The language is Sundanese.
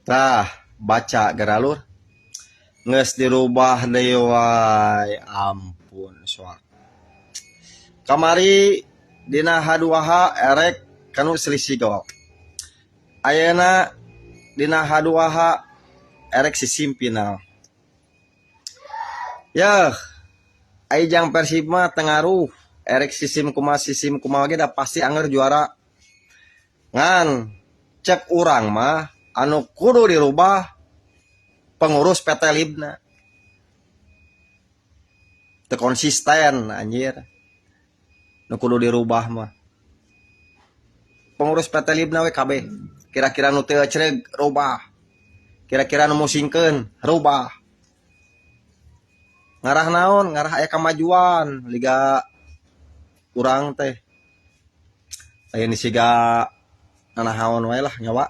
Tah, baca geura, Lur. Geus dirubah deui wae, ampun soak. Kamari dina H2H erek kanu selisih gol. Ayeuna dina H2H erek sistem final. Yeuh, ai jang Persib mah teu ngaruh erek sistem kumaha ge da pasti anger juara. Ngan cek urang mah anu kudu dirubah pengurus PT LIB-na. Teu konsisten anjir. Nu kudu dirubah mah. Pengurus PT LIB-na we kabeh. Kira-kira nu teu ecreg rubah. Kira-kira nu musingkeun rubah. Ngarah naon? Ngarah aya kamajuan liga urang teh. Lain siga nanahaon wae lah nyawa.